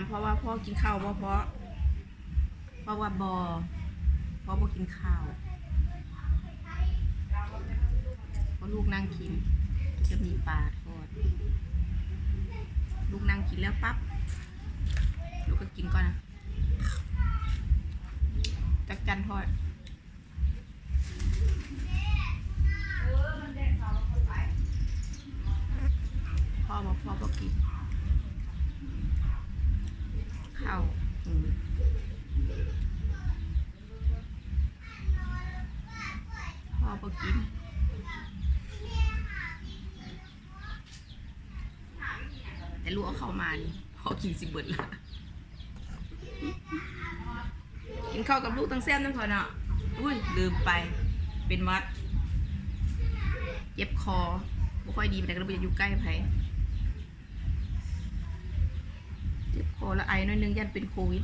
ເພາະວ່າພໍ່ກິນເຂົ້າບໍ່ພໍ ເພາະວ່າບໍ່ ພໍ່ບໍ່ກິນເຂົ້າ ເພາະລູກນັ່ງກິນ ຈະມີປາທອດ ລູກນັ່ງກິນແລ້ວປັບ ລູກກໍກິນກ່ອນນະ ຈັກຈັ່ນທອດ. ພໍບໍ່ ພໍບໍ່ກິນເຂົ້າ ອືມ ພໍບໍ່ກິນ ແຕ່ລູກເອົາເຂົ້າມານີ້ ພໍກິນຊິເບິດລະ. ກິນເຂົ້າກັບລູກຈັ່ງແຊບນຳພໍ່ເນາະ. ອຸ້ຍ ລືມໄປ ເປັນຫວັດ ເຈັບຄໍ ບໍ່ຄ່ອຍດີປານໃດ ກໍເລີຍບໍ່ຢາກຢູ່ໃກ້ໃຜ ເຈັບຄໍ ແລ້ວໄອໜ້ອຍໜຶ່ງ ຢ້ານເປັນໂຄວິດ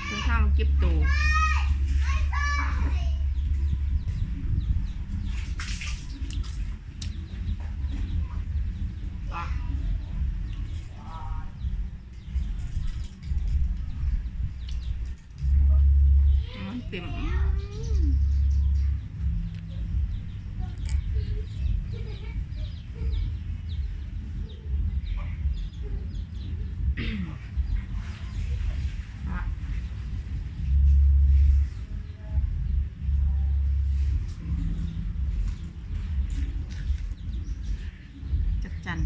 ເພິ່ນພາມາເກັບໂຕ. ມັນເຕັມ ອືມ ຈັກຈັ່ນ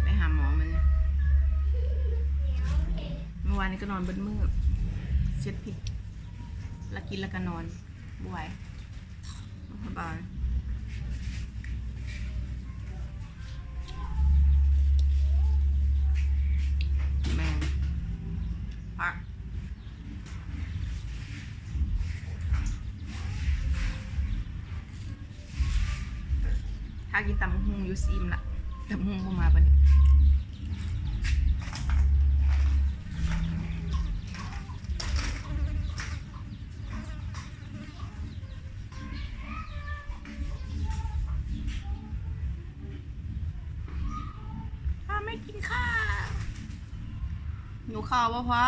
ໄປຫາໝໍມື້ນີ້ ເມື່ອວານນີ້ກໍນອນເບິດມື້ ເສັດພິດ ລະກິນລະກະນອນ ບໍ່ໄຫວ ສະບາຍ ແມ່ນ ພັກ ຖ້າກິນຕຳບັກຫຸ່ງຢູ່ ຊິອີ່ມລະ ຕຳບັກຫຸ່ງບໍ່ມາປານນີ້. ພາແມ່ກິນຂ້າວ ຫິວເຂົ້າບໍ່ພໍ່?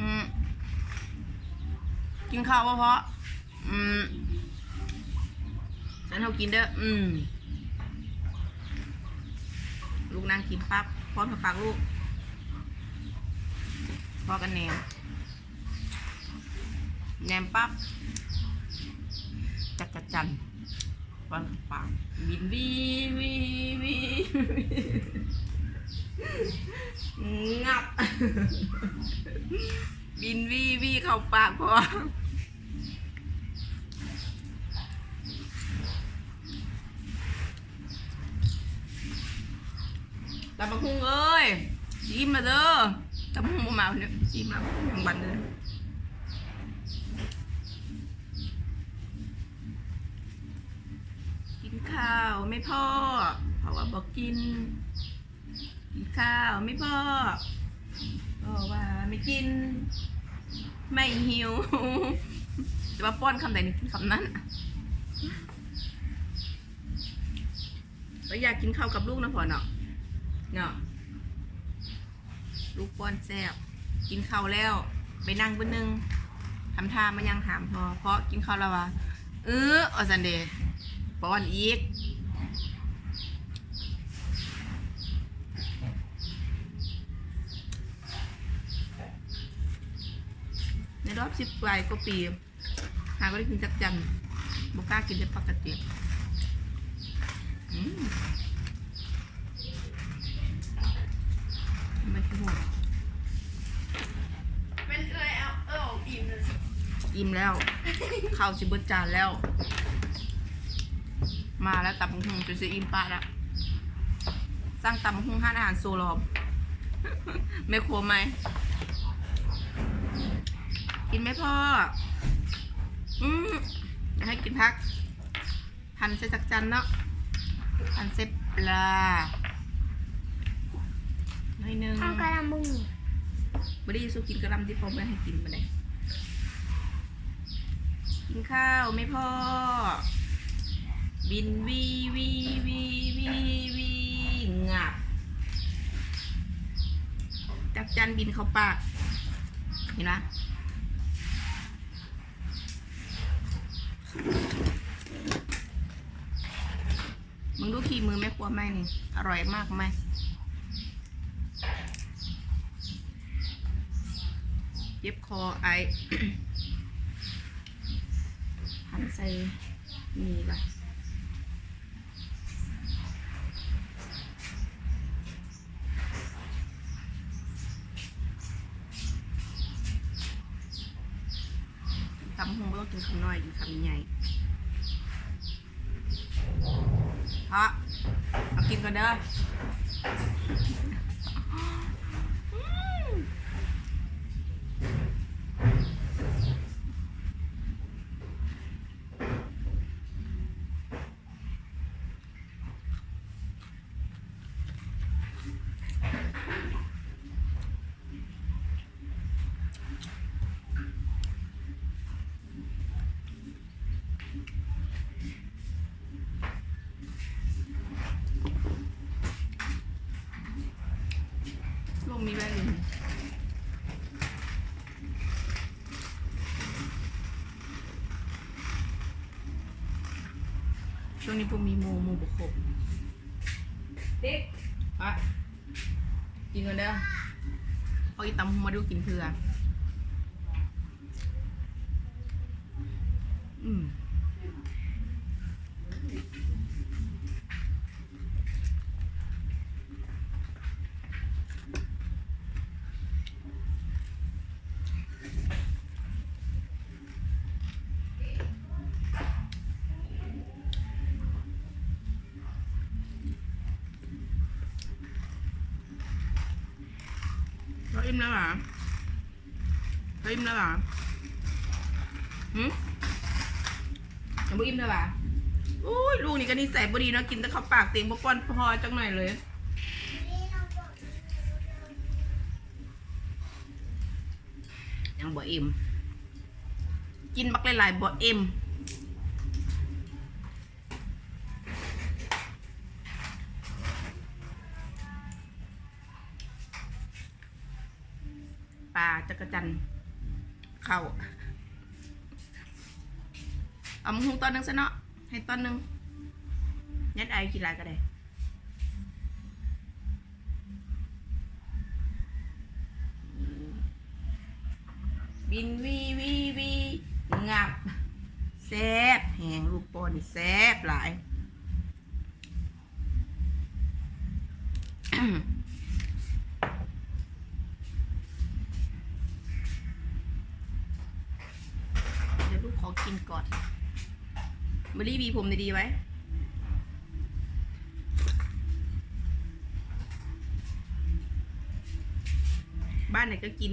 ອືມ ກິນເຂົ້າບໍ່ພໍ່? ອືມ ຊັ້ນເຮົາກິນເດີ້. ອືມ ລູກນັ່ງກິນປັບ ປ້ອນເຂົ້າປາກລູກ ພໍ່ກໍແນມ ແນມປັບ ຈັກກະຈັ່ນ ປ້ອນເຂົ້າປາກ ບິນວີ ວີ ວີ ງັບ ບິນວີ ວີ ເຂົ້າປາກພໍ່. ຕຳບັກຫຸ່ງເອີຍ ຊິອີ່ມລະເດີ ຕຳບັກຫຸ່ງບໍ່ມາເນາະ ຊິອີ່ມລະ ຍັງບັນເດີ. ກິນຂ້າວໄໝ່ພໍ່? ເພາະວ່າບໍ່ກິນ. ກິນຂ້າວໄໝ່ພໍ່? ເພາະວ່າໄມ່ກິນ ໄມ່ຫິວ. ແຕ່ວ່າປ້ອນຄຳໃດນີ້ກິນຄຳນັ້ນ. ກໍຢາກກິນເຂົ້າກັບລູກນະພໍ່ເນາະ ເນາະ. ລູກປ້ອນແຊບ ກິນເຂົ້າແລ້ວໄປນັ່ງບຶດໜຶ່ງ ທຳທ່າມາຍັງຖາມພໍ່ ເພາະກິນເຂົ້າແລ້ວວ່າ ອື ວ່າຊັ້ນເດ ປ້ອນອີກ. ໃນລອບສິບປາຍກວ່າປີ ຫາກໍໄດ້ກິນຈັກຈັ່ນ ບໍ່ກ້າກິນແຕ່ປົກກະຕິ. ອືມ ໄມ່ຄືໂຫດ ແມ່ນເອື້ອຍເອົາ ເອີ ອີ່ມແລ້ວ ອີ່ມແລ້ວ ເຂົ້າຊິເບິດຈານແລ້ວ. ມາແລ້ວ ຕຳບັກຫຸ່ງຈົນຊິອີ່ມປາກແລ້ວ. ສັ່ງຕຳບັກຫຸ່ງຮ້ານອາຫານໂຊລອມ ແມ່ຄົວໃໝ່. ກິນໄໝ່ພໍ່? ອືມ ຢາກໃຫ້ກິນຜັກ ພັນໃສ່ຈັກຈັ່ນເນາະ ພັນໃສ່ປາໜ້ອຍໜຶ່ງ. ເອົາກະລຳບໍ່ມີ ບໍ່ໄດ້ ສູ້ກິນກະລຳຕິ ພໍ່ບໍ່ໃຫ້ກິນປານໃດ. ກິນຂ້າວແມ່ພໍ່ ບິນວີ ວີ ວີ ວີ ວີ ງາບ ຈັກຈັ່ນບິນເຂົ້າປາກ ເຫັນນະ. ມຶງດູຂີ້ມືແມ່ຄົວໃໝ່ນີ້ ອະຮ່ອຍມາກໄໝ? ເຈັບຄໍ ໄອ ຫັນໃສ່ນີ້ລະ. ຕຳບັກຫຸ່ງບໍ່ຕ້ອງກິນຄຳນ້ອຍ ກິນຄຳໃຫຍ່. ເພາະ ເອົາກິນກ່ອນເດີ. ລວກມີແວ່ນຢູ່. ຊ່ວງນີ້ບໍ່ມີໝູ່ ໝູ່ບໍ່ຄົບ. ເດັກ ອະ ກິນກ່ອນເດີ. ເອົາອີ່ຕຳບັກຫຸ່ງມາດູ ກິນເຜືອກ. ອືມ. ເຈົ້າອີ່ມແລ້ວຫວາ? ເຈົ້າອີ່ມແລ້ວຫວາ? ຫຶ? ຍັງບໍ່ອີ່ມແລ້ວຫວາ? ໂອ້ຍ ລູກນີ້ກໍນິໄສບໍ່ດີເນາະ ກິນແຕ່ເຂົ້າປາກ ຕົວເອງບໍ່ປ້ອນພໍ່ຈັກໜ້ອຍເລີຍ. ຍັງບໍ່ອີ່ມ ກິນບັກຫຼາຍໆ ບໍ່ອີ່ມ. ປາຈັກກະຈັນເຂົ້າ. ເອົາໝາກຫຸ່ງຕອນໜຶ່ງຊະເນາະ ໃຫ້ຕອນໜຶ່ງ ຍັດໄອກິນຫຼາຍກໍໄດ້. ບິນວີ ວີ ວີ ງັບ ແຊບແຮງ ລູກປ້ອນນີ້ແຊບຫຼາຍ. ດຽວລູກຂໍກິນກ່ອນ. ມາລີຫວີຜົມດີໆໄວ້. ບ້ານໃດກໍກິນ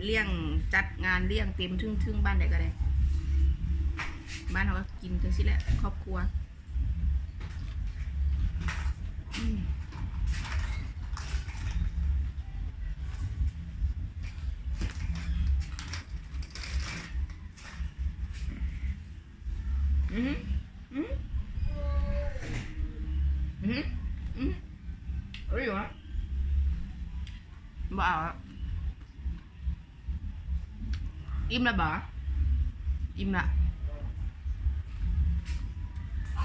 ລ້ຽງ ຈັດງານລ້ຽງເຕັມເຖິງໆ ບ້ານໃດກໍໄດ້ ບ້ານເຮົາກໍກິນຈັ່ງຊີ້ແຫຼະ ຄອບຄົວ. ອືມ ອືມ ອືມ ອືມ ອືມ ເອົາຢູ່ຫວາ? ບໍ່ເອົາລະ. ອີ່ມແລ້ວບໍ? ອີ່ມລະ.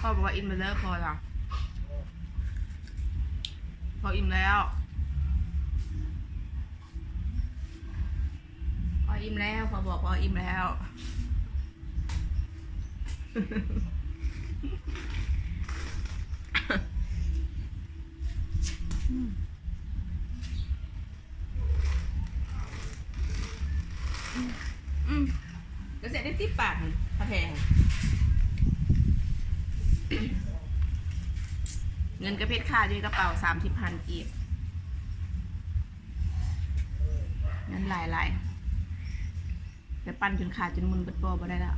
ພໍ່ບອກວ່າອີ່ມແລ້ວເດີ ພໍ່ລະ ພໍ່ອີ່ມແລ້ວ ພໍ່ອີ່ມແລ້ວ ພໍ່ບອກພໍ່ອີ່ມແລ້ວ. ອືມ ອືມ ກໍເສຍໄດ້ສິບບາດນີ້ ຜ້າແພງ. ເງິນກະເພັດຄາຢູ່ໃນກະເປົາ ສາມສິບພັນກີບ ເງິນຫຼາຍໆ. ໄປປັ່ນຈົນຂາຈົນໝຸ່ນເບິດບໍ່ ບໍ່ໄດ້ແລ້ວ.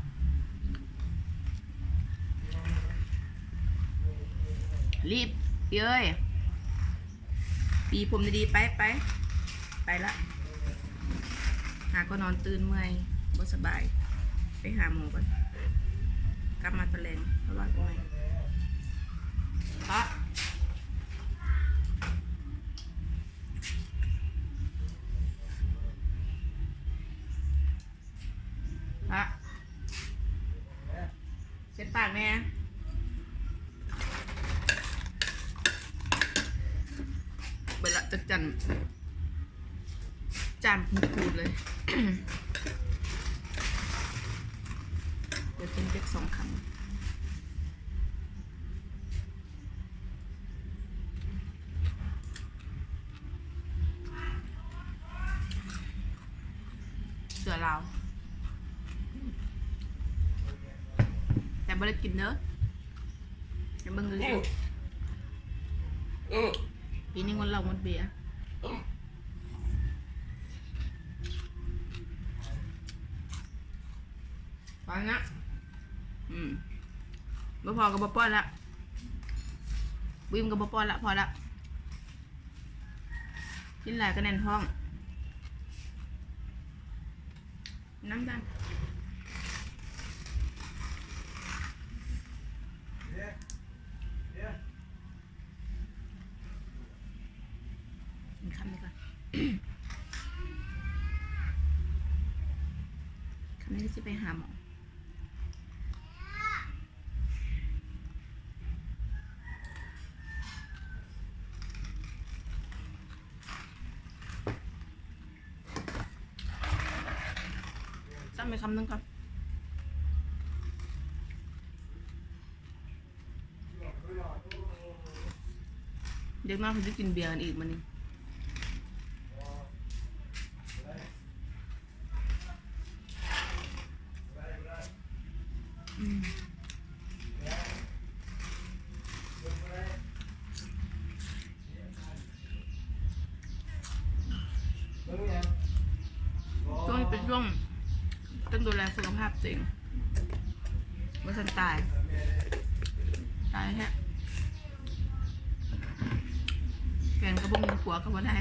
ລີບເອີຍ ຫວີຜົມດີໆ ໄປ ໄປ ໄປລະ. ຫາກໍນອນຕື່ນ ເມື່ອຍ ບໍ່ສະບາຍ ໄປຫາໝໍກ່ອນ. ກັບມາຕອນແລງ ເຮົາເວົ້າກັນໃໝ່. ເພາະ ພະ ເຊັດປາກແດ່. ເບິດລະ ຈັກຈັ່ນ ຈາມພູດໆເລີຍ. ດຽວກິນຈັກສອງຄຳ. ເສືອລາວ ແຕ່ບໍ່ໄດ້ກິນເດີ ໃຫ້ເບິ່ງຊື່ໆ. ປີນີ້ງົດເຫຼົ້າງົດເບຍ ປານນະ. ອືມ ບໍ່ພໍກໍບໍ່ປ້ອນລະ ບໍ່ອີ່ມກໍບໍ່ປ້ອນລະ ພໍລະ. ກິນຫຼາຍກໍແໜ້ນທ້ອງ ນ້ຳຕານ ກິນຄຳນີ້ກ່ອນ ຄຳນີ້ຊິໄປຫາໝໍ. ຊ້ຳໄປຄຳໜຶ່ງກ່ອນ ເດັກນ້ອຍເພິ່ນຊິກິນເບຍກັນອີກມື້ນີ້. ອືມ ຊ່ວງນີ້ເປັນຊ່ວງຕ້ອງດູແລສຸຂະພາບຕົວເອງ ບໍ່ຊັ້ນຕາຍ ຕາຍແທ້. ແຟນກໍບໍ່ມີ ຜົວກໍບໍ່ໄດ້